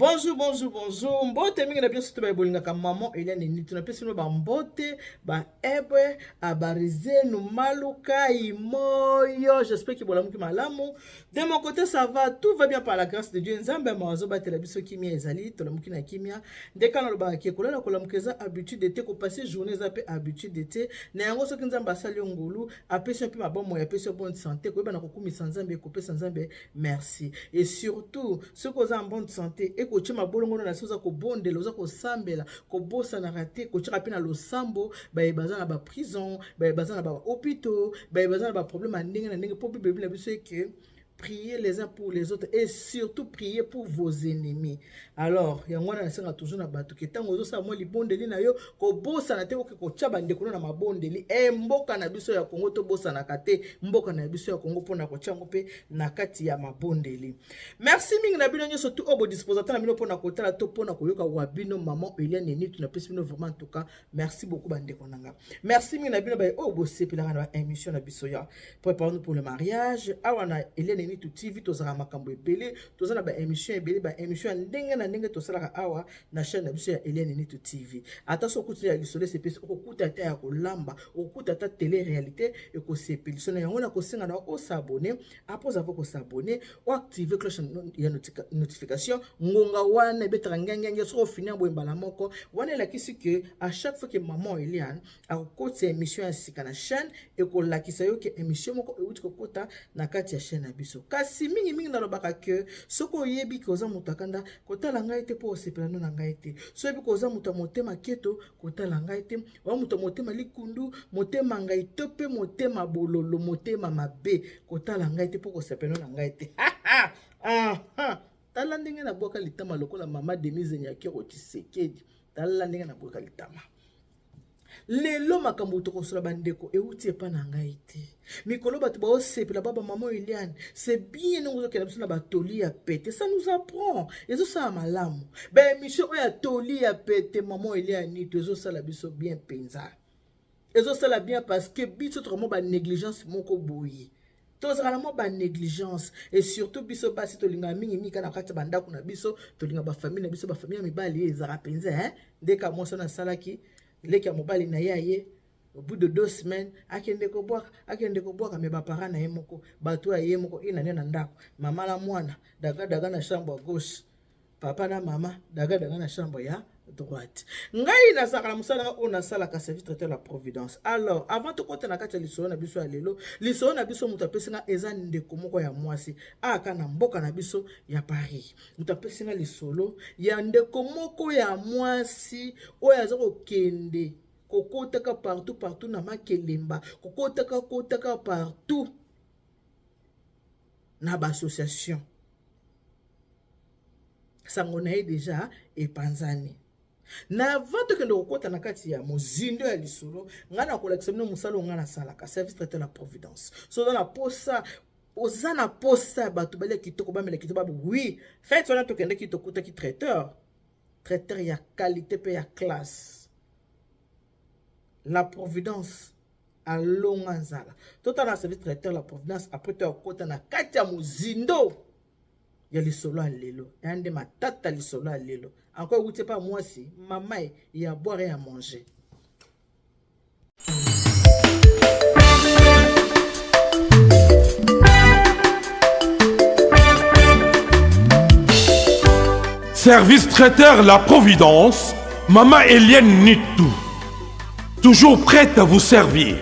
Bonjour, bonjour, bonjour. Mbote mingi na bino surtout ba bolingaka maman Eliane Nitu. Na pesi bino ba mbote, ba ebwe, habari zenu, malukai, moyo. J'espère que bolamuki malamu. De mon côté ça va, tout va bien par la grâce de Dieu. Nzambe mawazo batela biso kimia ezali, tolamuki na kimia. Ndeka na lobaka ke kolala kolamuka eza habitude te, ko passer journée eza pe habitude te. Na yango soki Nzambe asali yo ngolu, apesi yo pe mabomo, apesi yo bonne santé, koyeba na kokumisa Nzambe, kopesa Nzambe merci. Et surtout soki oza en bonne santé ekotia mabolongono na se oza kobondela oza kosambela kobosanaka te kotiaka mpe na losambo baye baza na baprison baye baza na bahôpitaux baye baza na baproblème ya ndenge na ndenge mpo bible ebi na biso eke priez les uns pour les autres et surtout priez pour vos ennemis alors yango wana nasenga toujours na bato ke ntango ozosala mwa libondeli na yo kobosana te oke kotya bandeko no na mabondeli e mboka na biso ya kongo tobosanaka te mboka na biso ya kongo mpona kotya yango mpe na kati ya mabondeli Merci mingi na bino nyonso tout oyo bodisposa ata na bino mpona kotala to mpona koyoka wa bino maman Eliane Nitu. Napesi bino vraiment en tout cas merci beaucoup bandeko na nga. Merci mingi na bino baye oyo bosepelaka na ba émission na biso ya préparons-nous pour le mariage. Awa na Eliane Nitu TV tozalaka makambo ebele, toza na ba émission ebele, ba émission ya ndenge na ndenge tosalaka awa na chaîne na biso ya Eliane Nitu TV. Ata soki okuti ya lisolo esepesi, okokuta ata ya kolamba, okokuta ata télé réalité ekosepelisa na yango. Nakosenga na osabone après avoir ko s'abonner o activer cloche ya notification ngonga wana ebetaka ngengenge soki ofini boye mbala moko wana elakisi ke à chaque fois que maman Eliane akokotisa émission ya sika na chaîne ekolakisa yo ke émission moko euti kokota na kati ya chaîne na biso. Kasi mingimingi nalobaka ke soki oyebi ke oza moto akanda kotala ngai te mpo osepela no na ngai te. Soki oyebi ke oza moto ya motema keto kotala ngai te, oya moto ya motema likundu, motema ngai to mpe motema bololo, motema mabe, kotala ngai te mpo kosepela na ngai te. Tala ndenge nabwaka litama lokola mama Denise Nyakeru Tshisekedi. Tala ndenge nabwaka litama lelo. Makambo tokosola bandeko euti epa na ngai te. Mikolo bato baosepela baba mama Eliane, c'est bien ndenge ozokenda biso na batoli ya pete, ça nous apprend, ezosala malamu. Baémission oyo ya toli ya pete mama Eliane to ezosala biso bien mpenza, ezosala bien parce que biso tokamwa banégligence moko boye, tozala na mwa banégligence. Et surtout biso basi tolingaka mingimingi kaka na kati ya bandako na biso, tolinga bafamille na biso, bafamille ya mibali ezalaka mpenza ndeka mwasi wana asalaki leki ya mobali na ye aye au bout de 2 semaines akende kobwaka, akende kobwaka me baparent na ye moko, bato ya ye moko inane na ndako, mama na mwana daga daga na chambre ya gauche, papa na mama daga daga na chambre ya droite. Ngai nazalaka na mosala nanga oyo nasalaka, service traiteur la Providence. Alors avant tokota na kati ya lisolo na biso ya lelo, lisolo na biso moto apesi nga eza ndeko moko ya mwasi aka na mboka na biso ya Paris. Moto apesi nga lisolo ya ndeko moko ya mwasi oyo aza kokende kokotaka partout partout na makelemba, kokotaka kotaka partout na baassociation. Sango na ye deja epanzani. Na avant tokende kokɔta na kati ya mozindo ya lisolo, ngai nakolakisa bino mosala oyo ngai nasalaka, service traiteur la Providence. So oza na posa, oza na posa ya bato balia kitoko, bamela kitoko, babu oui fête wana tokendaki tokutaki traiteur, traiteur ya qualité mpe ya classe, la Providence alonga nzala. Totala na service traiteur la Providence, après toyakota na kati ya mozindo ya lisolo ya lelo. Ya nde matata lisolo ya lelo encore ewuti epa mwasi mama ya boire ya manger. Service traiteur La Providence, Maman Eliane Nitou. Toujours prête à vous servir.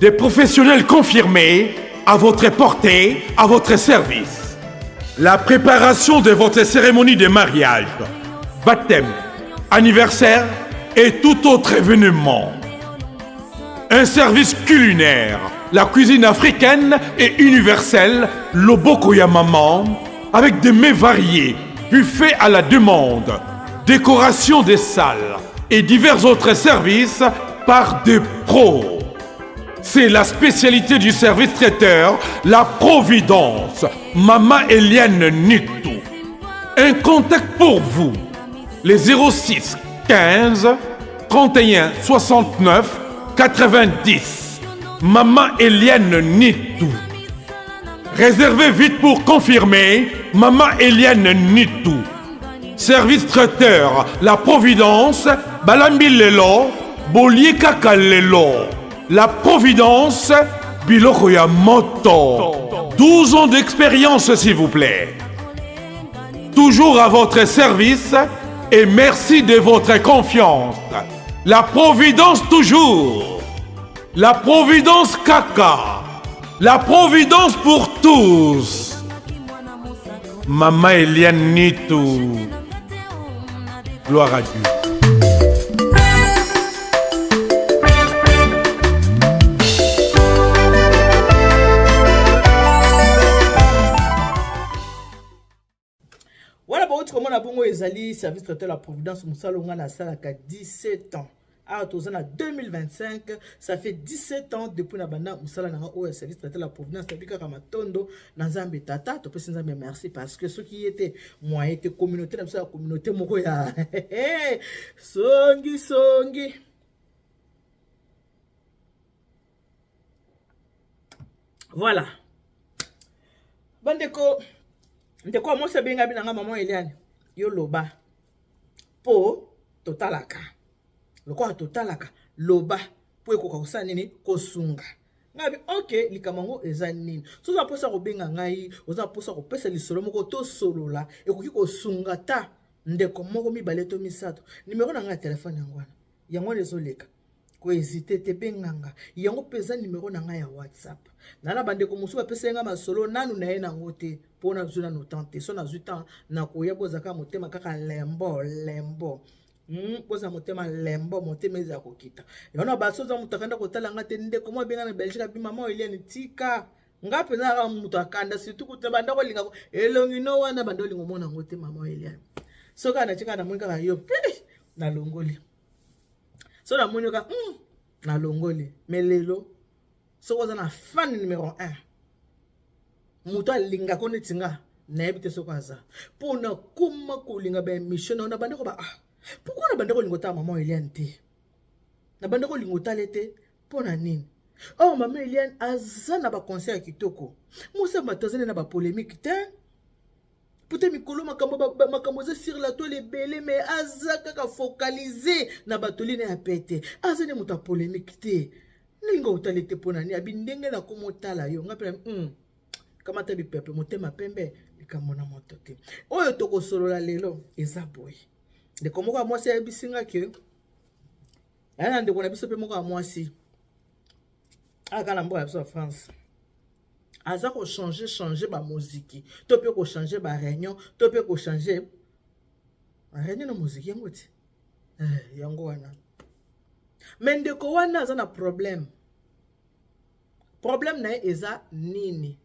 Des professionnels confirmés à votre portée, à votre service. La préparation de votre cérémonie de mariage, baptême, anniversaire et tout autre événement. Un service culinaire, la cuisine africaine et universelle, loboko ya maman, avec des mets variés, buffet à la demande, décoration des salles et divers autres services par des pros. C'est la spécialité du service traiteur, la Providence, Mama Eliane Nitou. Un contact pour vous, les 06 15 31 69 90. Maman Eliane Nitou. Réservez vite pour confirmer, Maman Eliane Nitou. Service traiteur La Providence, balambi lelo, bolie kaka lelo. La Providence, biloko ya moto. 12 ans d'expérience s'il vous plaît. Toujours à votre service et merci de votre confiance. La Providence toujours. La Providence kaka. La Providence pour tous. Maman Eliane Nitu. Gloire à Dieu. Wana bauti komona bongo ezali service traiteur la providence, mosala oyo ngai nasalaka 17 ans. Awa toza na 2025, ça fait 17 ans depuis na banda mosala na nga oyo ya service traiteur la providence. Toyebi kaka matondo na Nzambe Tata, topesi Nzambe merci parce que soki ye te, moyen te. Communauté na biso ya communauté moko ya songi songi. Voilà, bandeko, ndeko ya mwasi abenga bi na nga: "Mama Eliane, yo loba mpo totalaka lokola totalaka, loba mpo ekoka kosala nini, kosunga ngai." Bi ok, likambo yango eza nini? So oza mposa kobenga ngai, oza mposa kopesa lisolo moko tosolola, ekoki kosunga ta ndeko moko, mibale to misato, nimero na ngai ya telefone yango wana, yango wana ezoleka. Kohésiter te, benganga. Yango mpe eza nimero na ngai ya WhatsApp. Na bandeko mosusu bapesa nga masolo, nanu na ye nango te mpo nazwi nanu temps te. So nazwi temps, nakoya. Boza kaka motema kaka lembo lembo. Boza motema lembo, motema eza kokita. Yango na baso oza moto akanda kotala nga te. Ndeko mo abenga na Belgique, abi: "Mama Eliane, tika nga mpenza kaka moto akanda, surtout kuta banda kolinga elongi no wana, banda olinga omona yango te. Mama Eliane, soki kaka natika, namoni kaka yo, nalongoli. So namoni kaka, nalongoli." Mais lelo soki oza na fan numéro 1, moto alingako neti nga, nayebi te soki aza mpo nakoma kolinga baémission na bandeko ba ah, pourquoi na bandeko olinga otala Mama Eliane te? Na bandeko olinga otala te mpo na nini? Or Mama Eliane aza na baconseil ya kitoko. Mosa bato aza nde na bapolémique te, po te mikolo makambo eza sur la toile ebele, mais aza kaka focalisé na batoli na ya pete. Aza nde moto ya polémique te. Ndenge otali te mpo na nini? Abi ndenge nakoma otala yo, nga mpe kamata bipepe, motema pembe, likambo na moto te. Oyo tokosolola lelo eza boye: ndeko moko ya mwasi ayebisi nga ke aya na ndeko na biso mpe moko ya mwasi aka na mboka ya biso ya France, aza kochanger changer bamoziki to mpe kochanger baréunion to mpe kochanger réunion na moziki yango ti yango wana. Mais ndeko wana aza na problème. Problème na ye eza nini?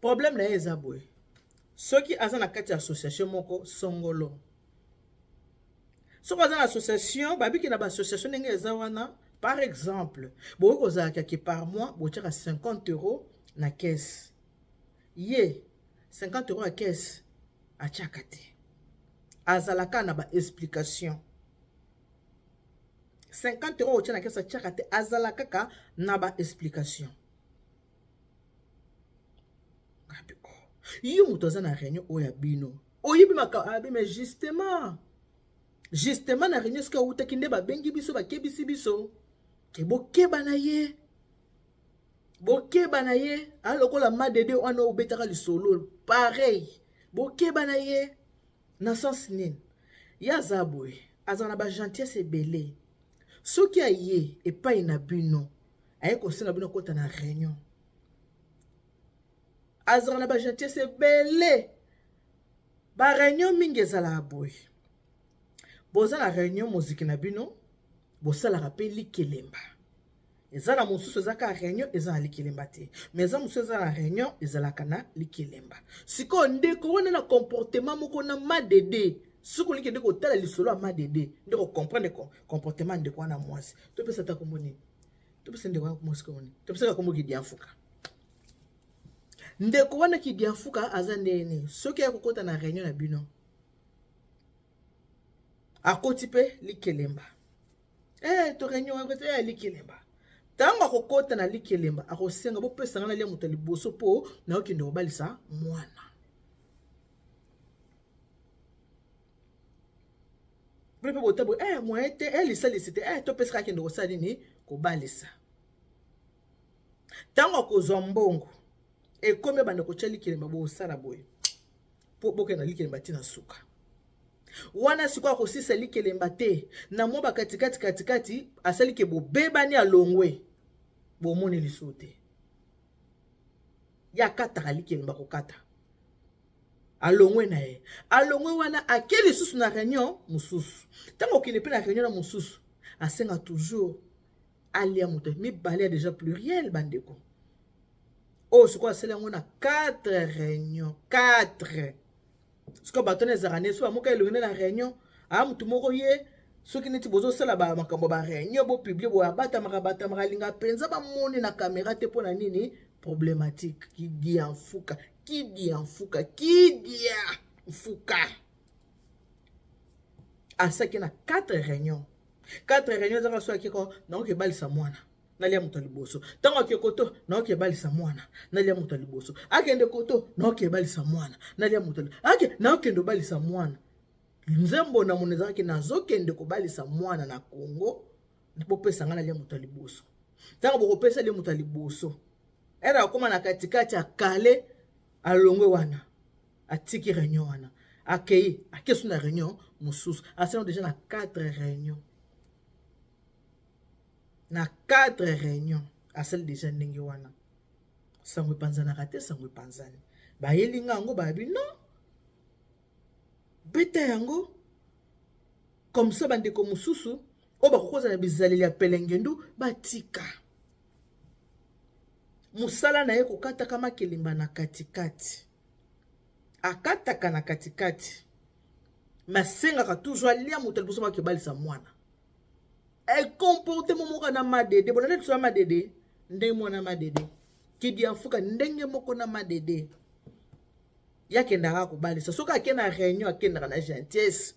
Problème na ye eza boye: soki aza na kati ya association moko songolo, soki aza na association, babiki na baassociation ndenge eza wana, par exemple bokoki kozalaka ke par mois botiaka 50 € na caisse. Ye 50 € ya caisse atiaka te. Azalaka na baexplication. 50 € otia na caisse, atiaka te. Azala kaka na baexplication. Oh, yo moto aza na réunion oyo ya bino, oyebi makambo abi. Mais justement na réunion soki awutaki nde babengi biso, bakebisi biso ke bokeba na ye, bokeba na ye. Alokola madede wana obetaka lisolo pareil, bokeba na ye. Na sens nini? Ye aza boye, azala na bagentillesse ebele. Soki aye epai na bino, aye kosenga bino kota na réunion, azala na bagentillesse ebele. Baréunion mingi ezalaka boye: boza na réunion moziki na bino, bosalaka mpe likelemba. Eza na mosusu eza kaka réunion, eza na likelemba te, mais eza mosusu eza na réunion, ezalaka na likelemba. Sikoyo ndeko wana na comportement moko na madede. Soki olingi nde kotala lisolo ya madede, nde kocomprendre comportement ndeko wana mwasi. Topesa ata kombo nini? Topesa ndeko wana mwasi kombo nini? Topesaka kombo Kidiafuka. Ndeko wana Kidiafuka aza ndeni? Soki aya kokɔta na réunion na bino, akoti mpe likelemba. To réunion ya likelemba, ntango akokɔta na likelemba, akosenga: "Bopesanga nalia moto ya liboso mpo naokende kobalisa mwana." Bino mpe bota boye, eh, moyen te, eh, lisalisi te, eh, topesaka akende kosala nini, kobalisa. Ntango akozwa mbongo ekomi abanda kotya likelemba, bosala boye mpo bokenda likelemba ti na suka wana. Sikoyo akosisa likelemba te na mwa bakatikati katikati, asali ke bobebani, alongwe, bomoni lisusu te. Ye akataka likelemba kokata, alongwe na ye, alongwe wana, ake lisusu na réunion mosusu. Ntango okende mpe na réunion na mosusu, asenga toujours alia moto mibale ya déjà pluriel. Bandeko, oyo sikoyo asali yango na 4 réunion, 4. Sikoyo bato wana ezalaka nde so bamoka elongi nde na réunion, aa motu moko ye soki neti bozosala makambo ba réunion, bopublier boye, abatamaka batamaka, alinga mpenza bamoni na caméra te. Mpo na nini? Problématique kidia mfuka, kidia mfuka, kidia mfuka. Asaki na 4 réunion, 4 réunion ezaka so akeko naoki ebalisa mwana, nalia moto ya liboso. Ntango ake koto, naoki ebalisa mwana, nalia moto ya liboso. Akende koto, naoki ebalisa mwana, nalia moto ake, naokende obalisa mwana. Nzembo na mono ezalaki: nazokende kobalisa mwana na Congo, bopesa ngai nalia moto ya liboso. Ntango bokopesa lie moto ya liboso, ere akóma na katikati, akale, alongwe wana, atiki réunion wana, akei, akesu na réunion mosusu. Asali déjà na 4 réunion, na 4 réunion asali déjà ndenge wana. Sango epanzanaka te, sango epanzani, bayeli nga yango, bayabi non, beta yango comme ça. Bandeko mosusu oyo bakokozala na bizaleli ya pelengendu, batika mosala na ye kokataka makelemba na katikati. Akataka na katikati, me asengaka toujours alia moto liboso baki ebalisa mwana. Ecomportement moko na Madede, bona nde ya Madede, ndenge mwana Madede kidi afuka, ndenge moko na Madede. Ye akendaka kobalisa, soki ake na réunion, akendaka na gentillesse.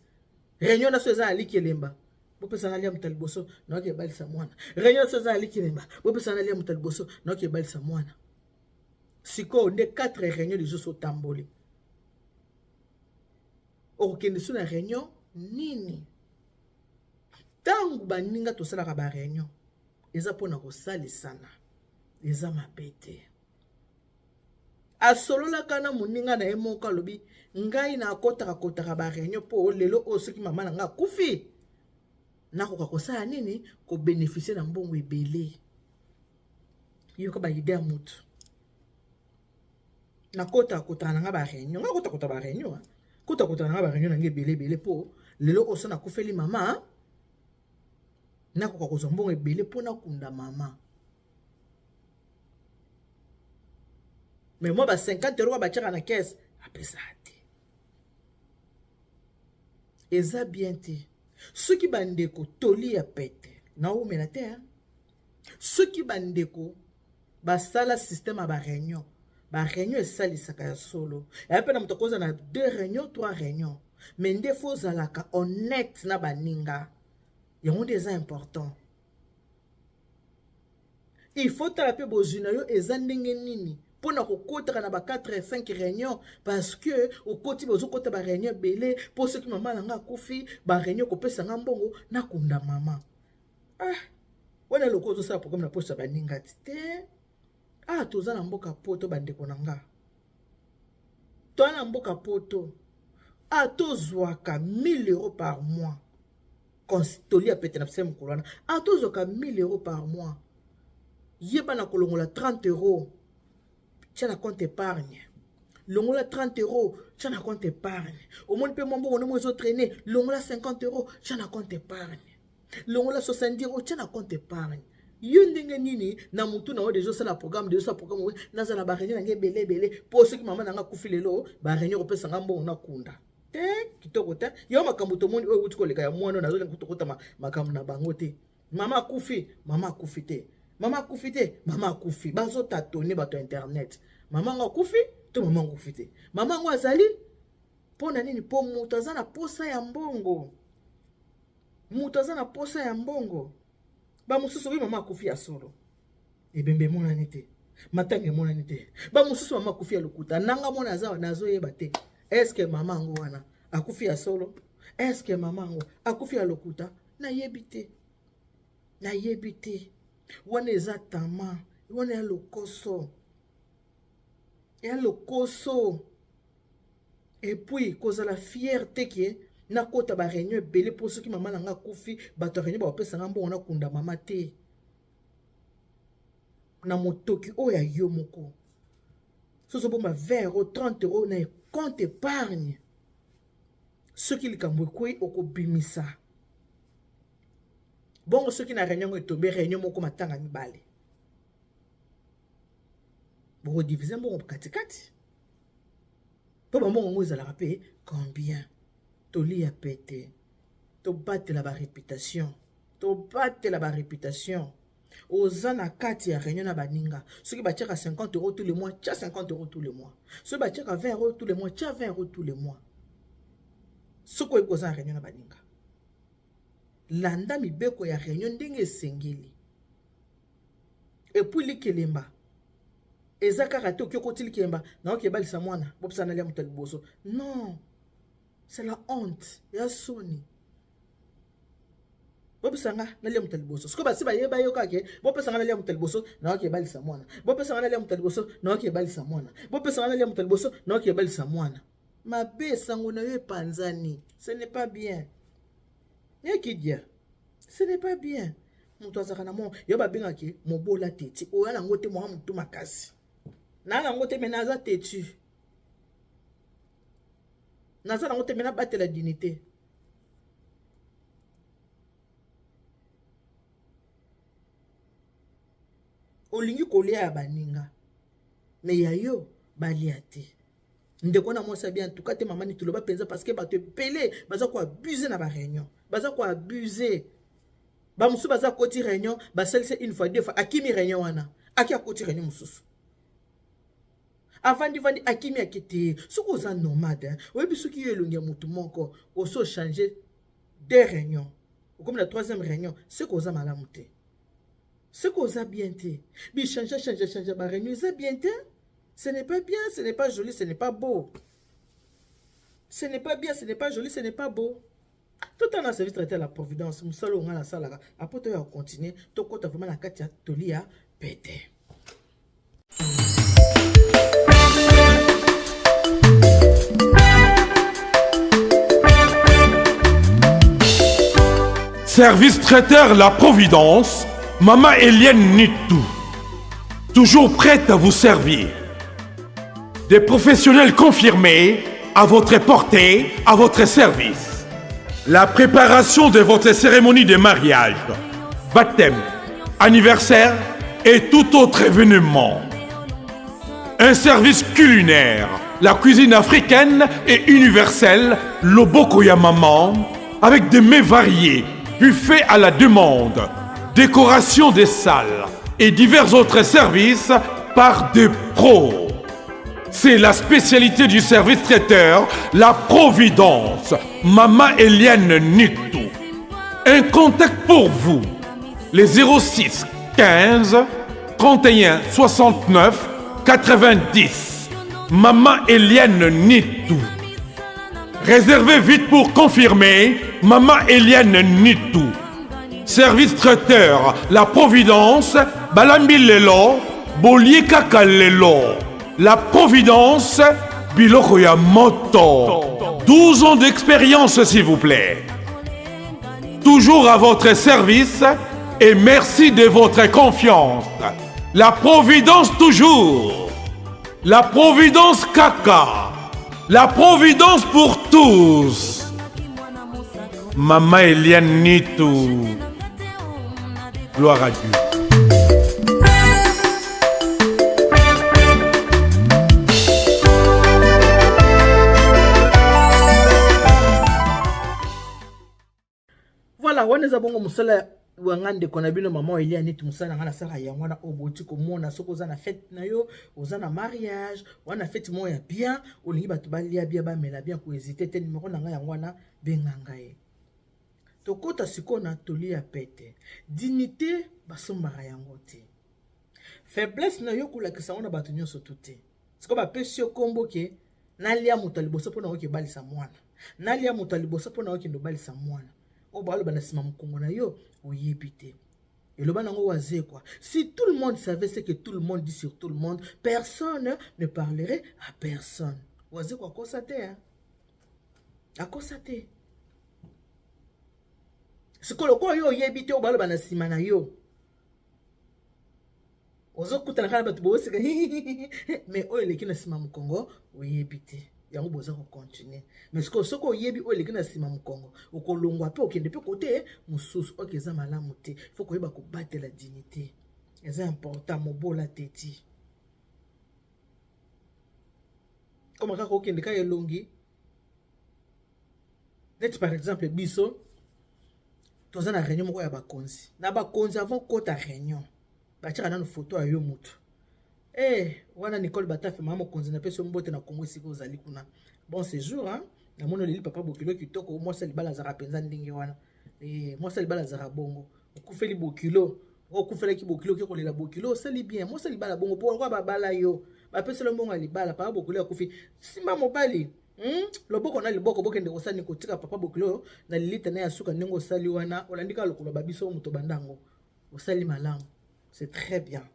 Réunion na so eza na likelemba, bopesana lia moto ya liboso, naoki ebalisa mwana. Réunion so eza na likelemba, bopesana lia moto ya liboso, naoki ebalisa mwana. Sikoyo nde 4 réunion lisusu otamboli, okokende so na réunion nini? Ntango baninga tosalaka baréunion, eza mpona kosalisana, eza mabe te. Asololaka na moninga na ye moko, alobi: ngai nakotaka kotaka baréunion mpo lelo oyo soki mama na ngai akufi, nakoka kosala nini? Kobénéficier na mbongo ebele. Yoka baidées ya motu: nakota kotaka na nga baréunion, nga kota kota baréunion, kota kota na nga baréunion na nga ebele ebele, mpo lelo oyo so nakufeli mama, nakoka kozwa mbongo ebele mpo nakunda mama. Mais mwa ba 50 euro batiaka na caisse, apesaka te, eza bien te. Soki bandeko, toli ya pete, naomela te. Soki bandeko basala système ya baréunion, baréunion esalisaka ya solo. Eya mpe na moto akoza na deux réunion, trois réunion, mais nde faut ozalaka honnête na baninga, yango nde eza important. Il faut tala mpe bozwi na yo eza ndenge nini mpona kokotaka na ba 4 5 réunion, parce que okoti, bozokota baréunion ebele mpo soki mama na nga akufi, baréunion kopesa nga mbongo nakunda mama. Ah, wana eloko ozosala programme na poche ya baninga ti te. Ah, toza na mboka Poto, bandeko na nga, toza na mboka Poto. Ah, tozwaka 1000 € par mois. Tolia pete na pese mokolo wana. Ah, tozwaka 1000 € par mois. Yeba na kolongola 30 €, tia na compte épargne. Longola 30 €, tia na compte épargne. Omoni mpe mwa mbongo ndemo ezotraîner, longola 50 €, tia na compte épargne. Longola 70 €, tia na compte épargne. Yo ndenge nini na mutu na oyo déjà osala programme, déjà osala programme: nazala baréunion na ngai ebele ebele mpo soki mama na ngai akufi lelo, baréunion kopesa ngai mbongo nakunda. Te, kitoko te. Yo makambo tomoni oyo euti koleka ya mwana oyo, nazolinga tokota makambo na bango te. Mama akufi, mama akufi te, mama akufi te, mama akufi. Bazotatone bato ya internet: mama yango akufi to mama yango akufi te? Mama yango azali mpo na nini? Mpo moto aza na posa ya mbongo, moto aza na posa ya mbongo. Bamosusu oyo mama akufi ya solo, ebembe emonani te, matanga emonani te. Bamosusu mama akufi ya lokuta. Nanga mwana aza, nazoyeba te, est-ce mama yango wana akufi ya solo? Eske mama yango akufi ya lokuta? Nayebi te, nayebi te. Wana eza tama, wana ya lokoso, ya lokoso. Et puis kozala fier te ke nakota ba réunion ebele mpo soki mama na nga akufi, bato ya réunion bakopesa nga mbongo nakunda mama te. Na motoki oyo ya yo moko, soki ozobomba 20 euro, 30 euro na compte épargne, soki likambo ekwei, okobimisa bongo. Soki na réunion yango etombe réunion moko, matanga mibale, bokodivise mbongo katikati, mpo bambongo yango ezalaka mpe combien? Tolia pete, tobatela baréputation, tobatela baréputation. Oza na kati ya réunion na baninga, soki batiaka 50 € tous les mois, tia 50 € tous les mois. Soki batiaka 20 € tous les mois, tia 20 € tous les mois. Soki oyebi koza na réunion na baninga, landa mibeko ya réunion ndenge esengeli. Et puis likelemba eza kaka te oki okoti likelemba naoki ebalisa mwana, bopesa nalia moto ya liboso. Non, c'est la honte, ya soni. Bopesa nga nalia moto ya liboso. Sikoyo basi bayeba yo kaka: bopesa nga nalia moto ya liboso, naoki ebalisa mwana. Bopesa nga nalia moto ya liboso, naoki ebalisa mwana. Bopesa nga nalia moto ya liboso, naoki ebalisa mwana. Mabe, sango na yo epanzani. Ce n'est pas bien, ekidia, ce n'est pas bien. Moto azalaka na mo yo babengaki mobola teti oya nango te. Mwa motu makasi naa nango te, me naza têtu. Naza nango te, me nabatela dignité. Olingi kolia ya baninga, me ya yo balia te. Ndeko na mwasi abi antuka te, mama ni toloba mpenza, parce que bato ebele baza koabuse na baréunion, baza koabuse. Bamosusu baza koti réunion, basalisi une fois, deux fois, akimi réunion wana, aki akoti réunion mosusu, avandivandi, akimi, ake te. Soki oza nomade, oyebi soki yo elongi ya motu moko, oso ochange deux réunion, okomi na troisième réunion, seke oza malamu te, seke oza bien te. Bichange, change, change baréunion eza bien te. Ce n'est pas bien, ce n'est pas joli, ce n'est pas beau. Ce n'est pas bien, ce n'est pas joli, ce n'est pas beau. Totala service traiteur la Providence, mosala oyo ngai nasalaka. Apo toya kocontinue, tokɔta vraiment na kati ya toli ya pete. Service traiteur La Providence, Maman Eliane Nitou. Toujours prête à vous servir. Des professionnels confirmés à votre portée, à votre service. La préparation de votre cérémonie de mariage, baptême, anniversaire et tout autre événement. Un service culinaire, la cuisine africaine et universelle, loboko ya maman, avec des mets variés, buffet à la demande, décoration des salles et divers autres services par des pros. C'est la spécialité du service traiteur, La Providence, Mama Eliane Nitou. Un contact pour vous, les 06 15 31 69 90. Maman Eliane Nitou. Réservez vite pour confirmer, Maman Eliane Nitou. Service traiteur, La Providence, Balambi Lelo, Bolie Kaka Lelo. La Providence, Biloko ya Moto. 12 ans d'expérience, s'il vous plaît. Toujours à votre service et merci de votre confiance. La Providence toujours. La Providence Kaka. La Providence pour tous. Maman Eliane Nitou. Gloire à Dieu. Voilà, wana eza bongo mosala wanga, ndeko na bino mama Elia neti. Mosala na ngai nasalaka yango wana oyo boti komona. Soki oza na fête na yo, oza na mariage wana, fête moko ya bien, olingi bato balia bien, bamela bien, kohésite te. Numero na ngai yango wana, benga ngai. Tokɔta sikoyo na toli ya pete. Dignité basombaka yango te. Faiblesse na yo, kolakisa yango na bato nyonso tu te. Sikoyo bapesi yo nkombo ke. Nalia moto ya liboso mpo na oke ebalisa mwana. Nalia moto ya liboso mpo na okende obalisa mwana. Oyo baloba na nsima mokongo na yo, oyebi te. Eloba nango Wazekwa. Si tout le monde savait ce que tout le monde dit sur tout le monde, personne ne parlerait à personne. Wazekwa akosa te, hein? Akosa te. Sikoyo lokola yo oyebi te oyo baloba na nsima na yo, ozokutana kaka na bato boseka, mais oyo eleki na nsima mokongo oyebi te, yango boza kocontinue. Mais sikoyo soki oyebi oyo eleki na nsima mokongo, okolongwa mpe okende mpe kote mosusu. Oke eza malamu te, faut koyeba kobatela dignité, eza important. Mobola te ti koma kaka okende kaka elongi neti par exemple biso toza na réunion moko ya bakonzi na bakonzi. Avant kota réunion, batiaka nano foto ya yo motu. Eh, wana Nicole Batafe, mama mokonzi, napesi yo mbote na Kongo esika ozali kuna. Bon séjour, hein? Namoni oleli papa bokilo kitoko. Mwasi ya libala azalaka mpenza ndenge wana. Eh, mwasi ya libala azalaka bongo. Okufeli bokilo, okufelaki bokilo, oke kolela bokilo, osali bien. Mwasi ya libala bongo, mpo kwa babala yo, bapesela mbongo ya libala. Papa bokilo akufi, simba mobali, Loboko na liboko, bokende kosali kotika papa bokilo na lilita na ya suka. Ndenge osali wana, olandi kaka lokolo babiso moto bandango, osali malamu, c'est très bien.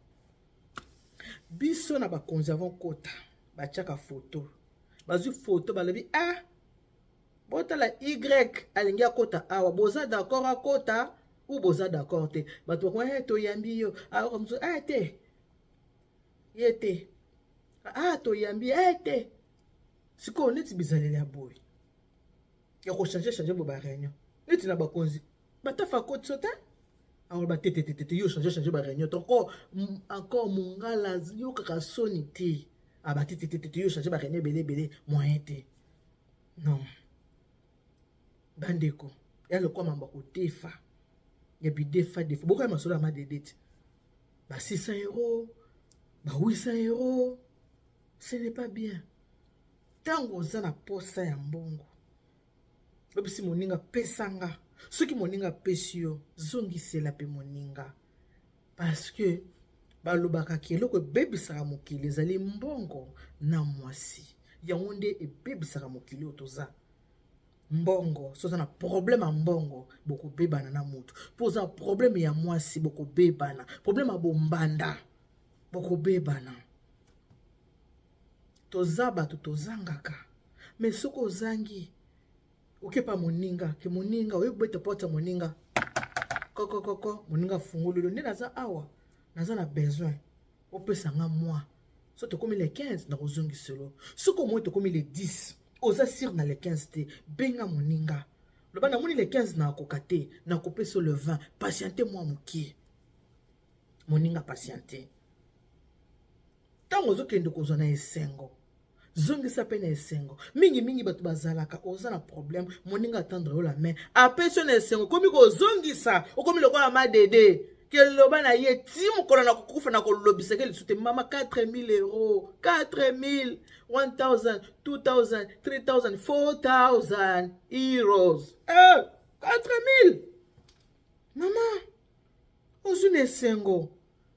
Biso na bakonzi, avant kota, batiaka foto. Bazwi foto, balobi: "Ah, botala, y alingi akota awa, boza d'accord akota ou boza d'accord te?" Bato bakoma: "Hey, toyambi yo." Aoka mosusu: "Ah, te, ye te. Ah, toyambi ye te." Sikoyo neti bizaleli ya boye ya kochange change boye baréunion, neti na bakonzi batafa akoti so te, akoloba te, te, te, te, yo change change baréunion to encore encore mongala, yokaka soni te. Aba te, te, te, te, yo change baréunion ebele ebele, moyen te. Non, bandeko, ya lokwa mambo ya kodefa, ya bidefa defa. Bokoya masolo ya madede te, ba 600 euros, ba 800 euros, ce n'est pas bien. Ntango oza na posa ya mbongo, oyebisi moninga: "Pesanga." Soki moninga apesi yo, zongisela mpe moninga, parce que balobaka ke eloko ebebisaka mokili ezali mbongo na mwasi. Yango nde ebebisaka mokili oyo toza. Mbongo, so oza na problème ya mbongo, bokobebana na motu. Mpo oza na problème ya mwasi, bokobebana. Problème ya bombanda, bokobebana. Toza bato tozangaka, mais soki ozangi, okepa moninga, ke moninga oyebi kobeta porte ya moninga, kokokoko, moninga afungoli: "Nde naza awa, naza na besoin opesa nga mwa. So tokomi le 15, nakozongiselo. Soki omoi tokomi le 10, oza sûr na le 15 te, benga moninga, loba: 'Namoni le 15 nakoka te, nakopesa le 20, patiente mwa mokie.'" Moninga patiente. Ntango ozokende kozwa na esengo, zongisa mpe na esengo. Mingimingi bato bazalaka, oza na problème, moninga atendre yo la main, apesi yo na esengo, okomi kozongisa, okomi lokola madede keloba na ye ti mokolo na kokufa na kolobisaka lisu te. Mama, 4000 euros, 4000, 1000, 2000, 3000, 4000 euros, eh, 4000. Mama, ozwi na esengo,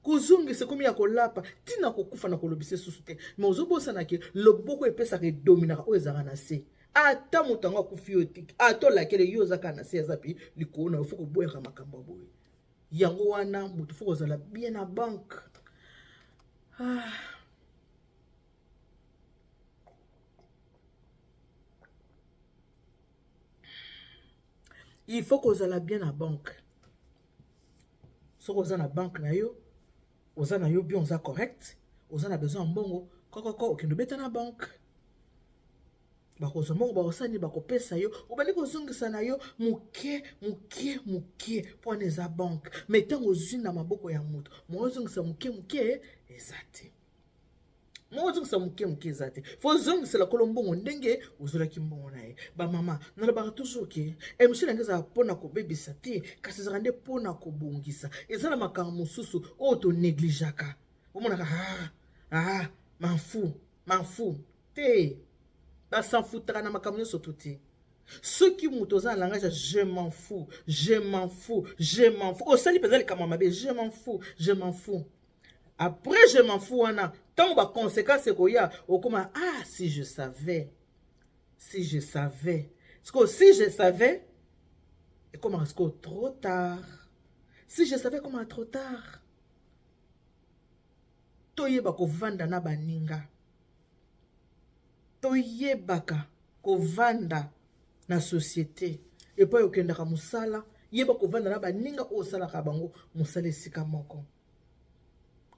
kozongisa ekomi ya kolapa. Ntina kokufa na kolobisa esusu te. Mais ozobosana ke loboko epesaka edominaka oyo ezalaka na se. Ata moto yango akufi yo te, ata olakele yo, oza kaka na se, aza mpe likolo na yo. Faut koboyaka makambo ya boye. Yango wana moto faut kozala bien na banque. Ah. Il faut kozala bien na banque. Soki oza na banque na yo, oza na yo bien, oza correct, oza na besoin ya mbongo, kokoko, okende obeta na banque, bakozwa mbongo, bakosala nini, bakopesa yo, obandi kozongisa na yo moke moke moke, mpo wana eza banque. Mais ntango ozwi na maboko ya moto, mo ozongisa moke moke eza te, mo ozongisa moke moke eza te. Faut ozongisela kolo mbongo ndenge ozwelaki mbongo na ye. Bamama, nalobaka toujours ke émission na ngai ezalaka mpona kobebisa te, kasi ezalaka nde mpona kobongisa. Eza na makambo mosusu oyo tonégligeaka, omonaka: "Ah, ah, m'en fous, m'en fous." Te, basanfutaka na makambo nyonso to te. Soki moto oza na langage ya "je m'en fous, je m'en fous, je m'en fous", osali mpenza likambo ya mabe. "Je m'en fous, je m'en fous", après "je m'en fous" wana, Ntango baconséquence ekoya, okoma: "Ah, si je savais, si je savais." Sikoyo "si je savais" ekomaka sikoyo trop tard. "Si je savais" ekomaka trop tard. Toyeba kovanda na baninga, toyebaka kovanda na société. Epai okendaka mosala, yeba kovanda na baninga oyo osalaka bango mosala esika moko.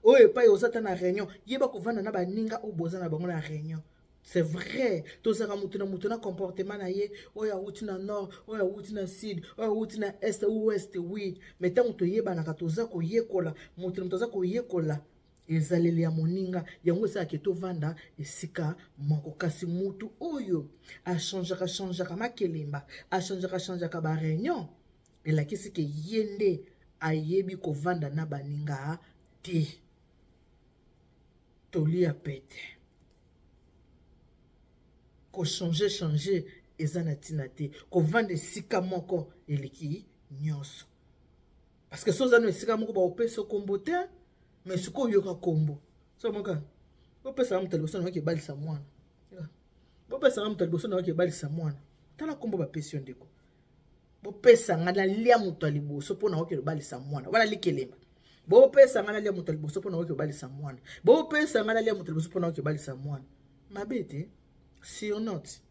Oyo epai oza ta na réunion, yeba kovanda na baninga oyo boza na bango na réunion. C'est vrai, tozalaka motu na motu na comportement na ye. Oyo awuti na nord, oyo awuti na sud, oyo awuti na est ou ouest, oui, mais ntango toyebanaka, toza koyekola, motu na moto aza koyekola ezaleli ya moninga. Yango esalaka tovanda esika moko. Kasi mutu oyo achangeaka changeaka makelemba, achangeaka changeaka baréunion, elakisi ke ye nde ayebi kovanda na baninga te. Tolia pete, kochanger changer eza na ntina te. Kovanda esika moko eleki nyonso, parce que so oza no esika moko, baopesa kombo te. Mais sikoyo oyoka kombo so moka, bopesaka moto liboso na yoki ebalisa mwana, bopesaka moto liboso na yoki ebalisa mwana. Tala kombo bapesi yo, ndeko. Bopesa nga nalia moto ya liboso mpo na oki obalisa mwana wana likelemba. Bopesa nga nalia moto ya liboso mpo na oki obalisa mwana. Bopesa nga nalia moto ya liboso mpo na oki obalisa mwana. Mabe te, surnom te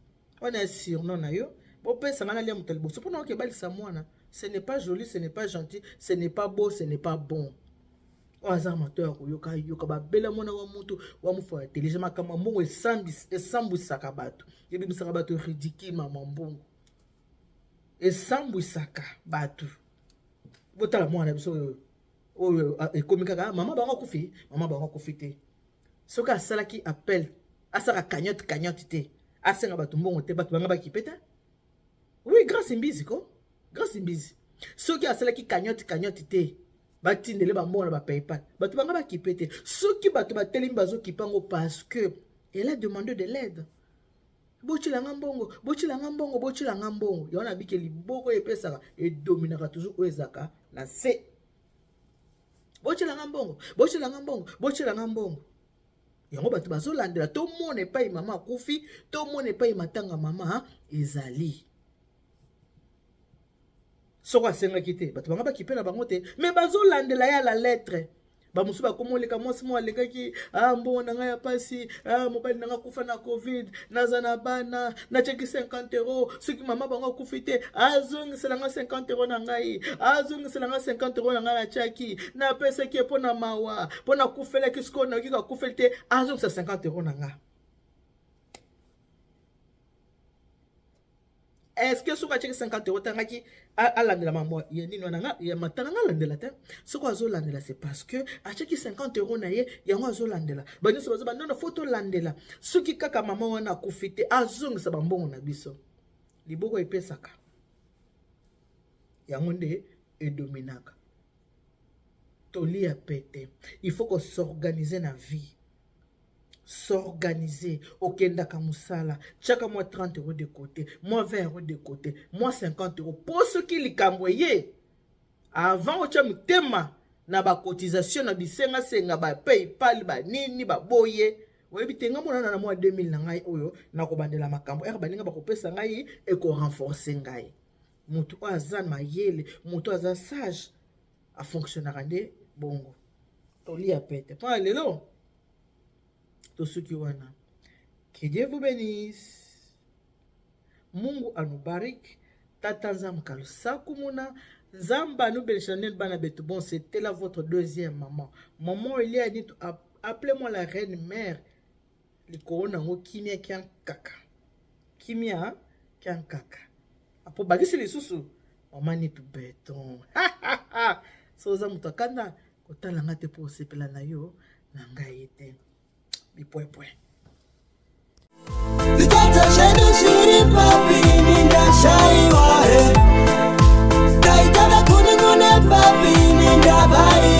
wana ya surnom na yo. Bopesa nga nalia moto ya liboso mpo na oki obalisa mwana. Ce n'est pas joli, ce n'est pas gentil, ce n'est pas beau, ce n'est pas bon. Oyo aza mato ya koyoka, yoka. Babela mwana wa mutu wa mofu ya telege. Makambo ya mbongo esambwisaka bato, ebimisaka bato ridicule. Mama, mbongo esambwisaka bato. Botala mwana na biso oyo, oyo ekomi kaka mama bango akufi, mama bango akufi te. Soki asalaki appel, asalaka cagnotte, cagnotte te, asenga bato mbongo te, bato banga bakipe te. Oui, Grâce Mbizi ko, Grâce Mbizi, soki asalaki cagnotte, cagnotte te, batindele bambongo na baPayPal, bato banga bakipe te. Soki bato batelemi, bazokipe yango parce que elle a demandé de l'aide: "Botilanga mbongo, botilanga mbongo, botilanga mbongo." Yango na bike, liboko oyo epesaka edominaka toujours oyo ezalaka na se. "Botilanga mbongo, botilanga mbongo, botilanga mbongo." Yango bato bazolandela. Tomona epai mama akufi, tomona epai matanga mama ezali. Soko asengaki te, bato banga bakipe na bango te, mais bazolandela ye à la lettre. Bamosusu bakoma oleka. Mwasi mo alekaki: "Ah, mbongo na ngai ya pasi. Ah, mobali na ngai akufa na Covid, naza na bana, natiaki 50 euro. Soki mama bango akufi te, azongisela nga 50 euro na ngai, azongisela nga 50 euro na ngai natiaki, napesaki ye mpo na mawa, mpo nakufelaki. Sikoyo nayoki kakufeli te, azongisa 50 euro na ngai." Est-ce que soki atiaki 50 euro, tangaki alandela mambo ya nini wana nga ya matanga nga alandela te? Soki azolandela, c'est parce que atiaki 50 euro na ye. Yango azolandela. Banyonso bazo bandono fo tolandela. Soki kaka mama wana akufi te, azongisa bambongo na biso. Liboko epesaka, yango nde edominaka. Tolia pete, il faut kos'organiser na vie, s'organiser. Okendaka mosala, tiaka mwa 30 euro de côté, mwa 20 euro de côté, mwa 50 euro, mpo soki likambo eye, avant otya motema na bacotisation na bisengasenga, baPayPal, banini, baboye, oyebi te. Nga monana na mwa 2000 na ngai oyo nakobandela makambo ere baninga bakopesa ngai, ekorenforcer ngai. Motu oyo aza mayele, motu oyo aza sage, afonctionnaka nde bongo. Tolia pete mpona lelo, tosuki wana. Que Dieu vous bénisse, Mungu anubariki, Tata Nzambe kalusaku muna Nzambe anubenisha nini bana betu. Bon, c'était là votre deuxième maman, maman Elia Nitu, appelez-moi la reine mère. Likolo nango kimia kiankaka, kimia kiankaka. Apo bakisi lisusu mama Nitu beton. So oza moto akanda, kotala nga te mpo osepela na yo na ngai te. Bipwepwe. Vitata zvedu zviri papi nindashaiwa? Taitava kunun'una papi nindabaiwa?